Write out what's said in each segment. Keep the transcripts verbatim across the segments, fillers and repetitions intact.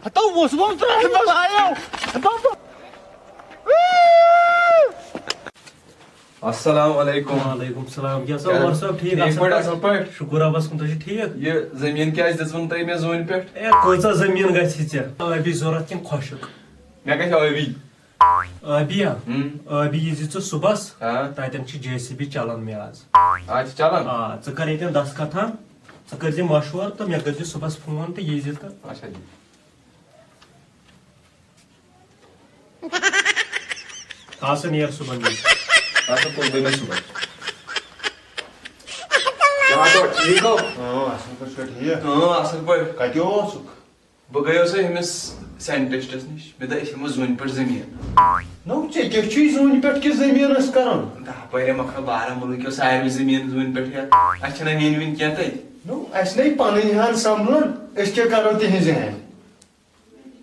ہتو وُچھ وۄنۍ ترٛٹھ بَلایو۔ ہتو بہٕ۔ السلام علیکم۔ وعلیکم السلام۔ کیٛاہ سا کیٛاہ؟ عمر صٲب، ٹھیٖک، ٹھیٖک اَصٕل پٲٹھۍ، پٲٹھۍ؟ اَصٕل پٲٹھۍ۔ شُکُر رۄبَس کُن، تُہۍ چھِو ٹھیٖک؟ یہِ زٔمیٖن کیٛازِ دِژوٕ نہٕ تۄہہِ مےٚ زوٗنہِ پٮ۪ٹھ؟ اے، کۭژاہ زٔمیٖن گژھِ ژےٚ؟ ٲبی ضوٚرَتھ کِنہٕ خۄشٕک؟ مےٚ گژھِ ٲبی۔ ٲبی یا؟ ہُم۔ ٲبی ییٖزِ ژٕ صُبحَس، آ۔ تَتٮ۪ن چھِ جے سی بی چَلان مےٚ آز۔ آ، چھِ چَلان؟ آ، ژٕ کَر ییٚتٮ۪ن دَستخط ہَن، ژٕ کٔرۍزِ مَشوَرٕ تہٕ مےٚ کٔرۍزِ صُبحَس فون تہٕ ییٖزِ تہٕ۔ اچھا جی۔ آ سا، نیر صُبحن نیر۔ آ سا، کوٚت گٔے مےٚ صُبحن؟ کیٛاہ حال چھُ؟ ٹھیٖک ہو؟ اۭں، اَصٕل پٲٹھۍ چھُکھا ٹھیٖک؟ اۭں، اَصٕل پٲٹھۍ۔ کَتہِ اوسُکھ؟ بہٕ گٔیوسَے ہُمِس ساینٹِسٹَس نِش۔ مےٚ دوٚپ، أسۍ ہٮ۪مو زوٗنہِ پٮ۪ٹھ زٔمیٖن۔ نو، ژےٚ کیٛاہ چھُے زوٗنہِ پٮ۪ٹھ کِس زٔمیٖنَس کَرُن؟ دَہ پَرِ مۄکھا بارہمُلہٕ کیو ساروٕے زٔمیٖن زوٗنہِ پٮ۪ٹھ ہٮ۪تھ۔ اَسہِ چھَنہ ہیٚنۍ ویٚنۍ کینٛہہ تَتہِ۔ نو، اَسہِ نَے پَنٕنۍ ہَن سَمبلان، أسۍ کیٛاہ کَرو تِہِنٛزِ ہَنہِ؟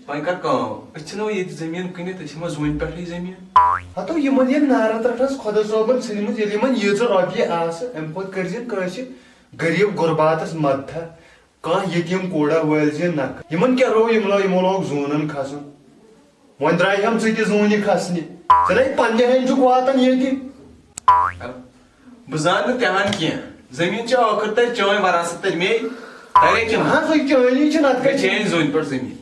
وۄنۍ کر کٲم، أسۍ ژھٕنو ییٚتہِ زٔمیٖن کٕنِتھ، أسۍ ہٮ۪مو زوٗنہِ پٮ۪ٹھٕے زٔمیٖن۔ ہتو یِمن ییٚلہِ نارٕ ترٛٹھس خۄدا صٲبن ژھٕنمٕژ، ییٚلہِ یِمن ییٖژٕ رۄپیہِ آسہٕ، اَمہِ پتہٕ کٔرزِن کٲنٛسہِ غریٖب غُرباتس مدتھا، کانٛہہ یتیٖم کوڑا وٲلۍ زِ نکھٕ۔ یِمن کیٛاہ روو، یِم لو-، یِمو لوگ زوٗنن کھسُن۔ وۄنۍ درٛاے ہم ژٕ تہِ زوٗنہِ کھسنہِ۔ ژےٚ نے پننہِ ہَنہِ چھُکھ واتان ییٚتہِ۔ بہٕ زانہٕ نہٕ تِہَن کینٛہہ۔ زٔمیٖن چھِ ٲخٕر تَتہِ چٲنۍ وراثت تَتہِ مے۔ تَرے کِنہٕ؟ اہن سا، یہِ چٲنی چھِ، نَتہٕ مےٚ کَتہِ چھِ؟ چٲنۍ زوٗنہِ پٮ۪ٹھ زٔمیٖن۔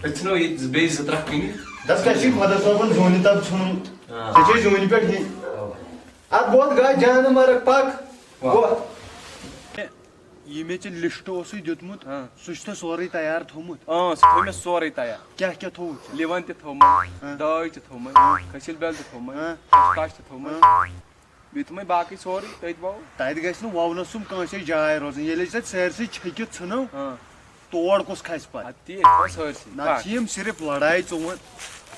أسۍ ژھٕنو ییٚتہِ بیٚیہِ زٕ ترٛکھ کٕنِتھ۔ دَپ، ژےٚ چھُے خۄدا صٲبَن زوٗنہِ تَب ژھٕنُن۔ آ۔ ژےٚ چھے زوٗنہِ پٮ۪ٹھ یہِ۔ اَدٕ وۄتھ گاے جانہٕ مَرگ پَک۔ واہ۔ وۄتھ۔ یہِ مےٚ ژےٚ لِسٹ اوسُے دیُتمُت، ہاں۔ سُہ چھُ تۄہہِ سورُے تیار تھوٚومُت۔ اۭں، سُہ تھوٚو مےٚ سورُے تیار۔ کیٛاہ کیٛاہ تھوٚوُتھ ژےٚ؟ لِوَن تہِ تھوٚومَے، ہاں۔ داج تہِ تھوٚومَے، ہاں۔ کھٔسیٖل بیول تہِ تھوٚومَے، ہاں۔ خَش تہِ تھوٚومَے۔ ہاں۔ بیٚیہِ تھوٚومَے باقٕے سورُے تٔتھۍ وَو۔ تَتہِ گژھِ نہٕ وَونَس سُم کٲنٛسے جاے روزٕنۍ۔ ییٚلہِ أسۍ تَتہِ سٲرسٕے چھٔکِتھ ژھٕنو، ہاں۔ تور کُس کھسہِ پَتہٕ؟ اَدٕ تی، أسۍ تھاوو سٲرسٕے۔ نَتہٕ پَکھ۔ چھِ یِم صرف لڑایہِ ژوٗنٛٹھۍ۔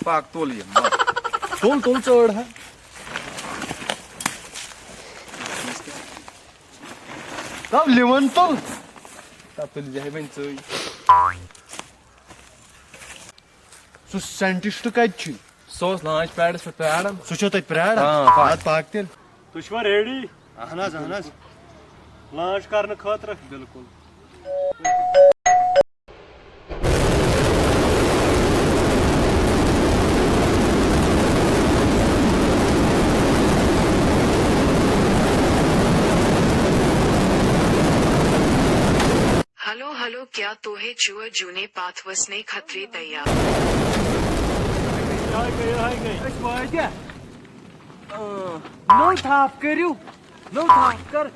پَکھ، تُل یِم، پَکھ۔ تُل، تُل، ژٲر ہا۔ تَو لِوَن تُل۔ تَتھ تُلۍ زِ ہے وۄنۍ ژٕے۔ سُہ ساینٹسٹ کَتہِ چھُ؟ سُہ اوس لانچ پیڈَس پٮ۪ٹھ پیاران۔ سُہ چھُ تَتہِ پیاران؟ آ، پَکھ۔ اَدٕ پَکھ تیٚلہِ۔ تُہۍ چھِوا ریڈی؟ اَہَن حظ، اَہَن حظ۔ لانچ کرنہٕ خٲطرٕ؟ بِلکُل۔ ہیلو، ہیلو، کیا تو ہے چور جونے پاتھ وسنے خطرے تیار؟ ہاے گٔے، ہاے گٔے۔ أسۍ وٲتۍ۔ نٔو تھپھ کٔرِو، نٔو تھپھ کر۔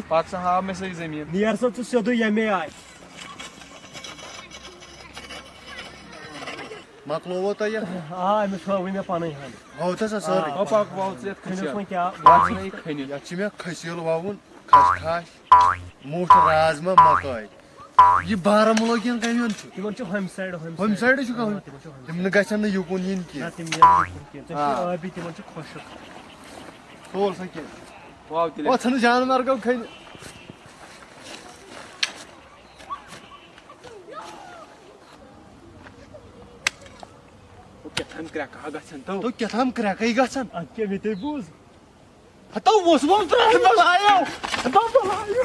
پتہٕ سا ہاو مےٚ سۄے زٔمیٖن۔ نیر سا ژٕ سیوٚدُے ییٚمے آیہِ۔ مۄکلووُ تۄہہِ یہِ؟ آ، أمِس ہٲوٕے مےٚ پنٕنۍ ہن۔ ہٲو تہٕ سا سٲرٕے۔ آ، او پکھ وَو ژٕ یَتھ کھٔنِس کھٔسیٖل۔ وۄنۍ کیٛاہ؟ پَتہٕ چھُنہٕ یہِ کھٔنِتھ۔ یَتھ چھِ مےٚ کھٔسیٖل وَوُن، کھَش کھَش، موٚٹھ رازما، مکٲے۔ یہِ بارہمولہ کٮ۪ن کَمہِ ہُنٛد چھُ؟ تِمن چھُ ہۄمہِ سایڈٕ، ہۄمہِ ہۄمہِ سایڈٕ۔ سایڈٕ چھُ آ، کَہوٕ؟ تِمن چھُ ہۄمہِ تِم نہٕ گژھن نہٕ یُکُن یِنۍ کینٛہہ۔ نہ، تِم یِن نہٕ یُکُن کینٛہہ۔ ژےٚ چھُے آ۔ ٲبی، تِمن چھُ خۄشک۔ تُل سا کینٛہہ۔ واو تیٚلہِ۔ او، ژھٕنہٕ جانور گوٚو کھٔنِتھ۔ او، کیٛاہ تام کرٛٮ۪کہٕ ہا گژھن تو۔ تو کیٛاہ تام کرٛٮ۪کَے گژھن۔ اَدٕ کیٛاہ مےٚ تہِ بوٗز۔ ہتو وُچھ وۄنۍ ترٛٹھ بَلایو۔ ہتو بَلایو۔